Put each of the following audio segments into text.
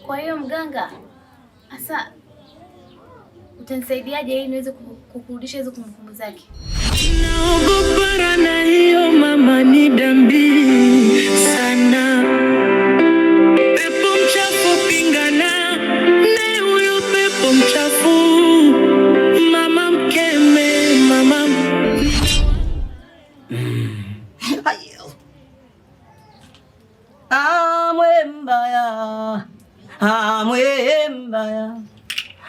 Kwa hiyo mganga, sasa utanisaidiaje ili niweze kukurudisha hizo kumbukumbu zake? Naogopa na hiyo mama ni dambi sana. Pepo mchafu pingana na huyo pepo mchafu. Mama mkeme mama. Amwe mbaya, amwe mbaya,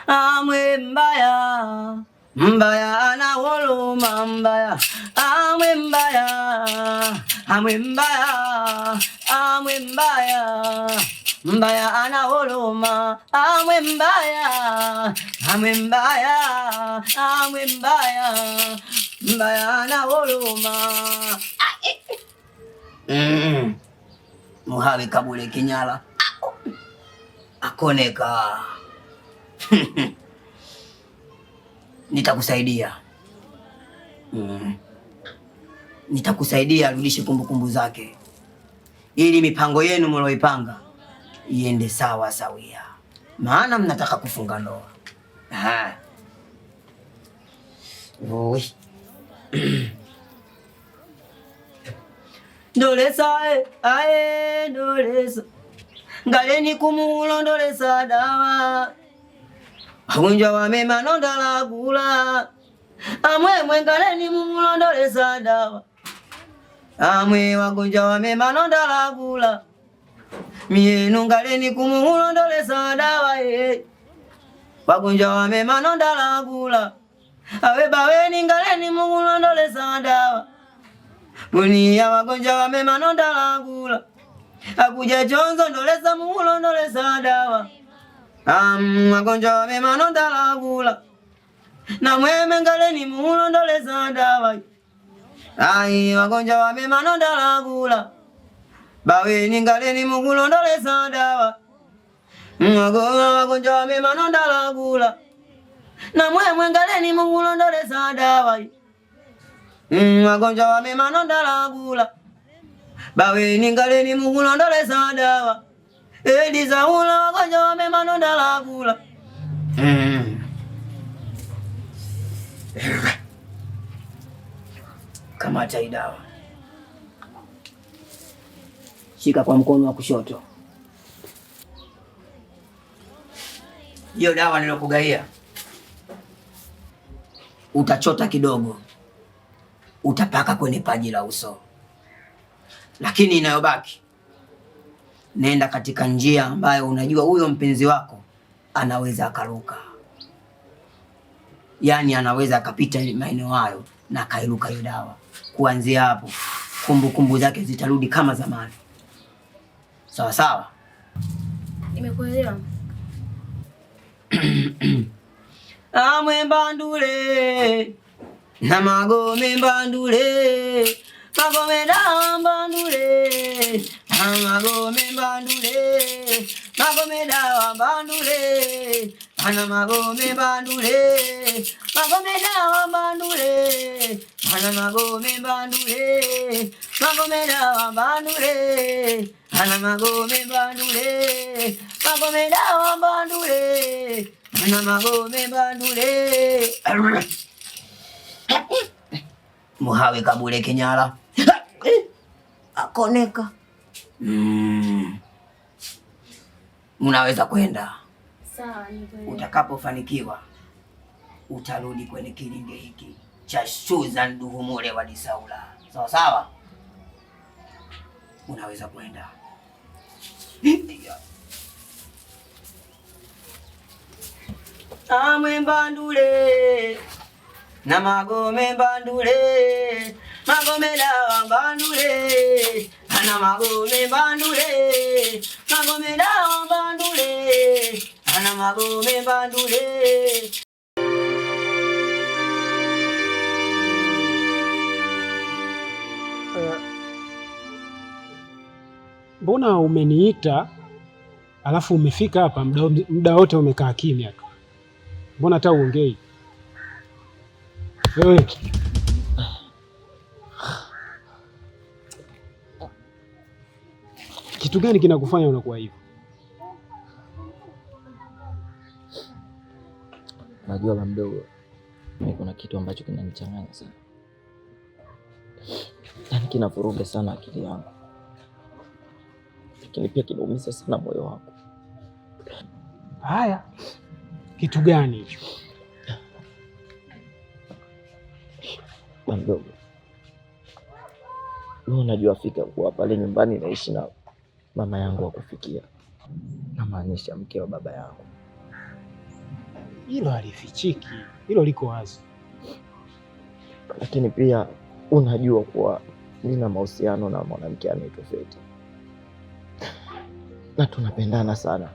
amwe mbaya, mbaya anawoloma mbaya, amwe mbaya, amwe mbaya, amwe mbaya, mbaya anawoloma, amwe mbaya, amwe mbaya, amwe mbaya, mbaya anawoloma. Muhawe Kabule Kinyala akoneka. Nitakusaidia. Nitakusaidia arudishe kumbukumbu zake ili mipango yenu mlioipanga iende sawa sawia, maana mnataka kufunga ndoa. Ah. Oi. Ndolesa ae ndolesa ngaleni kumulo ndolesa dawa wagonjwa wa mema nondalagula amwemwe ngaleni mumulo ndolesa dawa amwe wagonjwa wa mema nondalagula mienu ngaleni kumulo ndolesa dawa ye wagonjwa wa mema nondalagula awe baweni ngaleni mumulo ndolesa dawa bunia wagonjwa wa mema nondalagula akuja chonzo ndolesa mulo ndolesa dawa wagonjwa wa mema nondalagula na mweme ngaleni mulo ndolesa dawa ai wagonjwa wa mema nondalagula baweni ngaleni mulo ndolesa dawa wagonjwa wa mema nondalagula na mwemwe ngaleni mulo ndolesa dawa wagonjwa wa mema nondalagula baweni ngaleni mukulondolesa dawa elizaula wagonjwa wa mema nondalagula. Kamata hii dawa, shika kwa mkono wa kushoto. Hiyo dawa nilokugaia utachota kidogo, utapaka kwenye paji la uso, lakini inayobaki nenda katika njia ambayo unajua huyo mpenzi wako anaweza akaruka, yaani anaweza akapita maeneo hayo na akairuka hiyo dawa. Kuanzia hapo kumbukumbu zake zitarudi kama zamani. Sawa sawa, Nimekuelewa. Amwe mbandule na magome mbandule magome dawa mbandule magome mbandule magome dawa mbandule ana magome mbandule magome dawa mbandule ana magome mbandule magome dawa mbandule ana magome mbandule magome dawa mbandule ana magome mbandule. Muhawe Kabule Kinyala akoneka. Unaweza kwenda. Sawa, nimekuelewa. Utakapofanikiwa utarudi kwenye kilinge hiki cha Susan Duhumule wa Disaula. Sawa sawa, unaweza kwenda. Amwe mbandule na magome mbandule magome dawa mbandule ana magome mbandule magome dawa mbandule ana magome mbandule. Mbona umeniita alafu umefika hapa muda wote umekaa kimya tu? Mbona hata uongei? Wewe kitu gani kinakufanya unakuwa hivyo? Unajua baba mdogo, mimi kuna kitu ambacho kinanichanganya sana, yaani kinavuruga sana akili yangu, lakini pia kinaumiza sana moyo wangu. Haya, kitu gani hicho? Baba mdogo, wewe unajua fika kuwa pale nyumbani naishi na mama yangu wa kufikia, namaanisha mke wa baba yangu. Hilo halifichiki, hilo liko wazi. Lakini pia unajua kuwa nina mahusiano na mwanamke anaitwa Feti na tunapendana sana.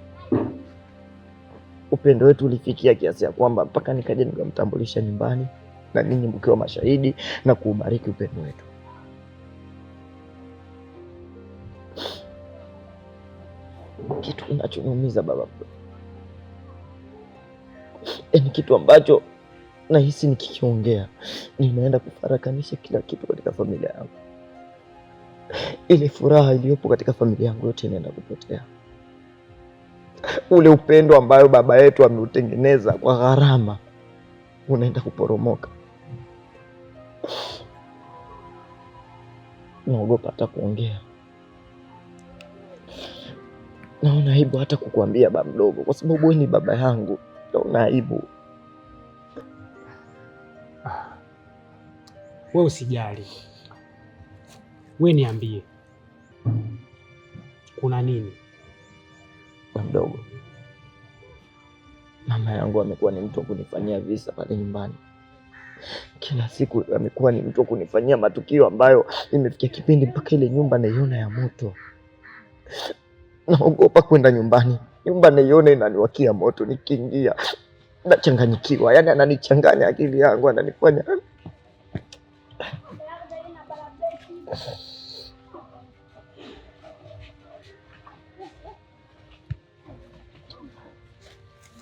Upendo wetu ulifikia kiasi ya kwamba mpaka nikaja nikamtambulisha nyumbani na ninyi mkiwa mashahidi na kuubariki upendo wetu. Kitu kinachoniumiza baba, yaani kitu ambacho nahisi nikikiongea ninaenda kufarakanisha kila kitu katika familia yangu. Ile furaha iliyopo katika familia yangu yote inaenda kupotea. Ule upendo ambayo baba yetu ameutengeneza kwa gharama unaenda kuporomoka. Naogopa hata kuongea, naona aibu hata kukuambia baba mdogo, kwa sababu wewe ni baba yangu. Naona aibu. We usijali, we niambie kuna nini? Baba mdogo, mama yangu amekuwa ni mtu wa kunifanyia visa pale nyumbani. Kila siku amekuwa ni mtu wa kunifanyia matukio ambayo imefikia kipindi mpaka ile nyumba naiona ya moto. Naogopa kwenda nyumbani, nyumba naiona inaniwakia moto, nikiingia nachanganyikiwa. Yani ananichanganya akili yangu, ananifanya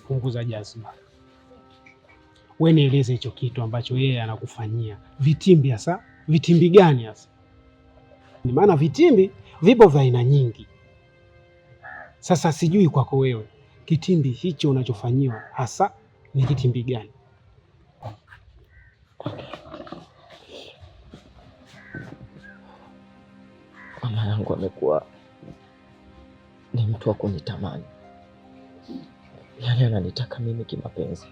Punguza jazba. We nieleze hicho kitu ambacho yeye anakufanyia vitimbi. Hasa vitimbi gani hasa? Ni maana vitimbi vipo vya aina nyingi. Sasa sijui kwako wewe kitimbi hicho unachofanyiwa hasa ni kitimbi gani? Mama yangu amekuwa ni mtu wa kunitamani, yaani ananitaka mimi kimapenzi.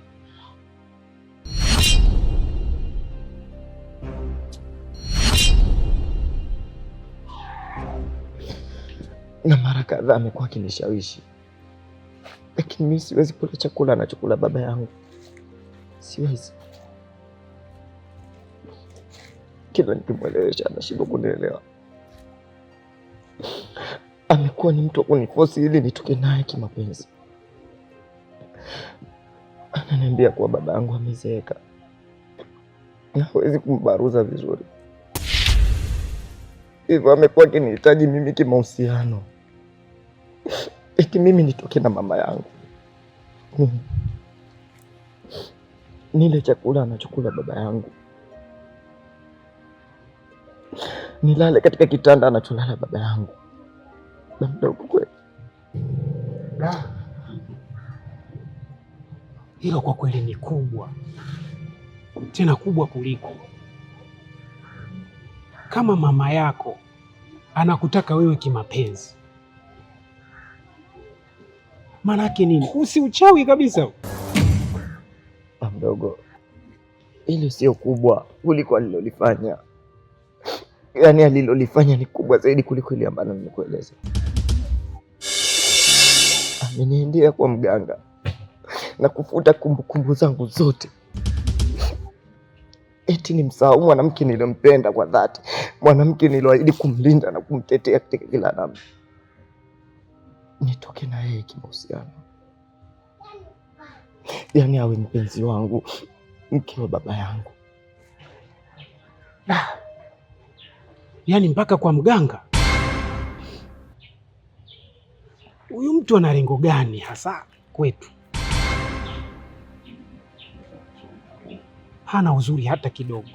Na mara kadhaa amekuwa akinishawishi, lakini mimi siwezi kula chakula anachokula baba yangu, siwezi. Kila nikimwelewesha anashindwa kunielewa. Amekuwa ni mtu wa kunifosi ili nitoke naye kimapenzi. Ananiambia kuwa baba yangu amezeeka na hawezi kumbaruza vizuri, hivyo amekuwa akinihitaji mimi kimahusiano, eti mimi nitoke na mama yangu nile chakula anachokula baba yangu, nilale katika kitanda anacholala baba yangu. Mdogo kweli. Hilo kwa kweli ni kubwa, tena kubwa kuliko kama mama yako anakutaka wewe kimapenzi. Maanake nini? Usiuchawi kabisa. Mdogo, hilo sio kubwa kuliko alilolifanya. Yaani alilolifanya ni kubwa zaidi kuliko ile ambalo nimekueleza. Ameniendea kwa mganga na kufuta kumbukumbu zangu zote, eti ni msahau mwanamke niliyompenda kwa dhati, mwanamke niliyoahidi kumlinda na kumtetea katika kila namna, nitoke na yeye kimahusiano, yaani awe mpenzi wangu, mke wa baba yangu. Yaani mpaka kwa mganga? Huyu mtu ana lengo gani hasa kwetu? Hana uzuri hata kidogo.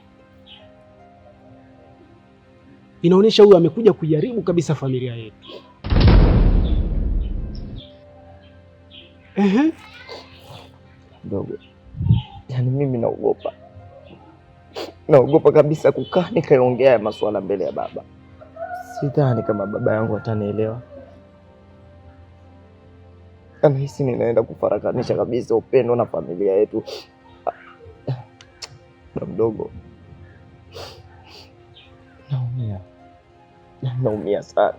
Inaonyesha huyu amekuja kujaribu kabisa familia yetu. Ehe. Mdogo, Yaani mimi naogopa, naogopa kabisa kukaa nikaongea ya masuala mbele ya baba. Sidhani kama baba yangu atanielewa. Anahisi ninaenda kufarakanisha kabisa upendo na familia yetu. Na mdogo, naumia, naumia sana.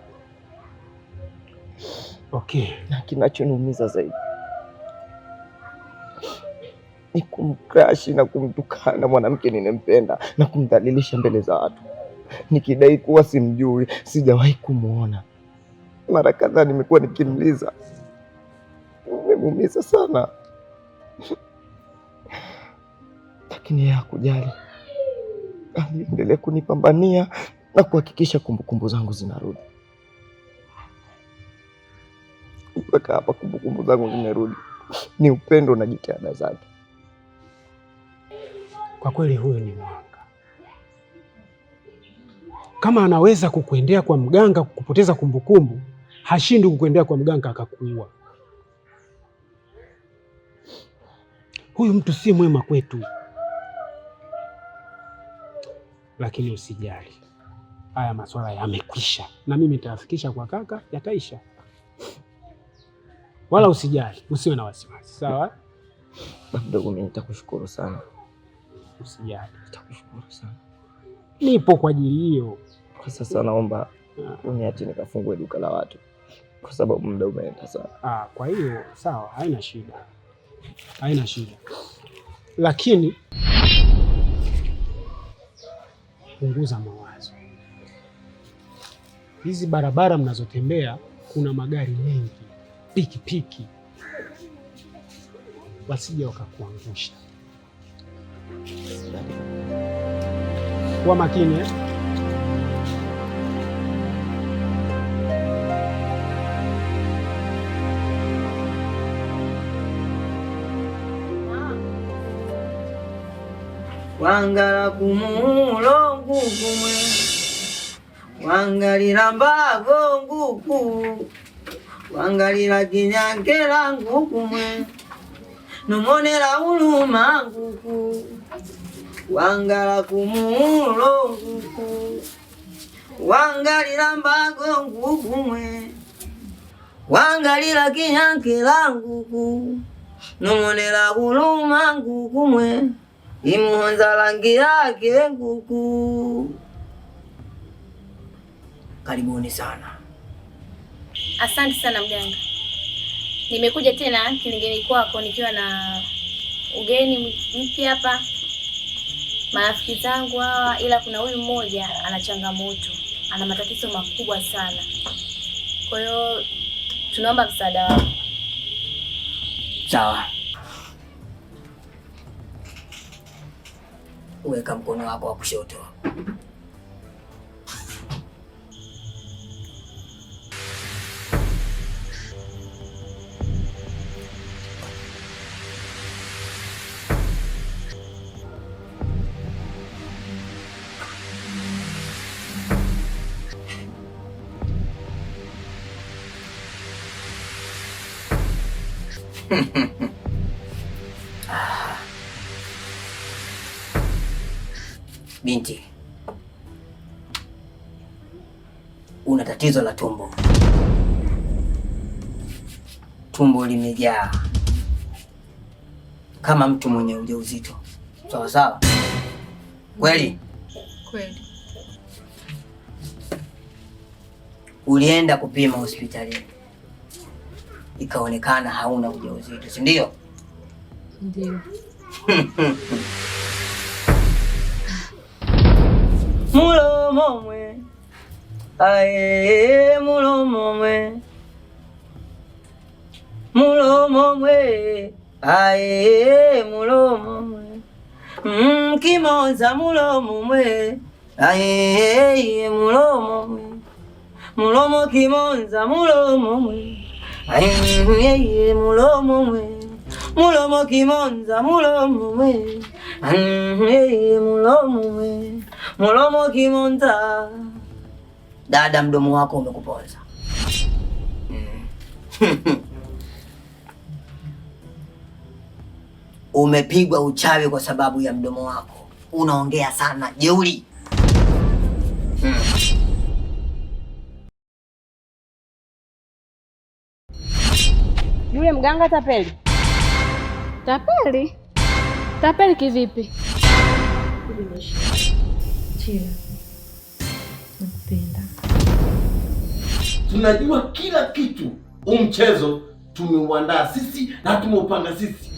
Okay. Na kinachoniumiza zaidi ni kumkrashi na kumtukana mwanamke ninempenda na kumdhalilisha mbele za watu, nikidai kuwa simjui, sijawahi kumwona. Mara kadhaa nimekuwa nikimliza, nimemuumiza sana, lakini yeye hakujali, aliendelea kunipambania na kuhakikisha kumbukumbu zangu zinarudi. Mpaka hapa kumbukumbu zangu zimerudi, ni upendo na jitihada zake. Kwa kweli huyu ni mwanga. Kama anaweza kukuendea kwa mganga kupoteza kumbukumbu, hashindwi kukuendea kwa mganga akakuua. Huyu mtu si mwema kwetu, lakini usijali, haya maswala yamekwisha, na mimi nitayafikisha kwa kaka, yataisha. Wala usijali, usiwe na wasiwasi, sawa? Mdogo, mimi nitakushukuru sana. Usijali, Nitakushukuru sana. nipo kwa ajili hiyo. Kwa sasa naomba uniache nikafungue duka la watu, kwa sababu muda umeenda sana. Ah, kwa hiyo sawa, haina shida, haina shida, lakini punguza mawazo. Hizi barabara mnazotembea kuna magari mengi, pikipiki, wasije wakakuangusha. Kuwa makini eh? Wangala kumulo ngukumwe, wangalila mbago nguku, wangalila kinyankela ngukumwe, numonela uluma nguku, wangala kumulo nguku, wangalila mbago ngukumwe, wangalila kinyankela nguku, numonela uluma ngukumwe imuhonza rangi yake nguku. Karibuni sana. Asante sana mganga, nimekuja tena kilingeni kwako nikiwa na ugeni mpya hapa, marafiki zangu hawa, ila kuna huyu mmoja ana changamoto, ana matatizo makubwa sana. Kwa hiyo tunaomba msaada wako. Sawa, weka mkono wako wa kushoto. Binti, una tatizo la tumbo, tumbo limejaa kama mtu mwenye ujauzito. Sawa sawa, kweli Kweli. Ulienda kupima hospitalini ikaonekana hauna ujauzito, si ndio? Ndio. Mulomo mwe ae, mulomo mwe, mulomo mwe ae, mulomo mwe, kimoza mulomo mwe ae, mulomo mwe, mulomo kimonza mulomo mwe ae, mulomo mwe, mulomo kimonza mulomo mwe ae, mulomo mwe, mulomo kimonza. Dada, mdomo wako umekuponza. Umepigwa uchawi kwa sababu ya mdomo wako, unaongea sana, jeuri. Yule mganga tapeli. Tapeli? Tapeli kivipi? Chila, nakupenda. Tunajua kila kitu. Huu mchezo tumeuandaa sisi na tumeupanga sisi.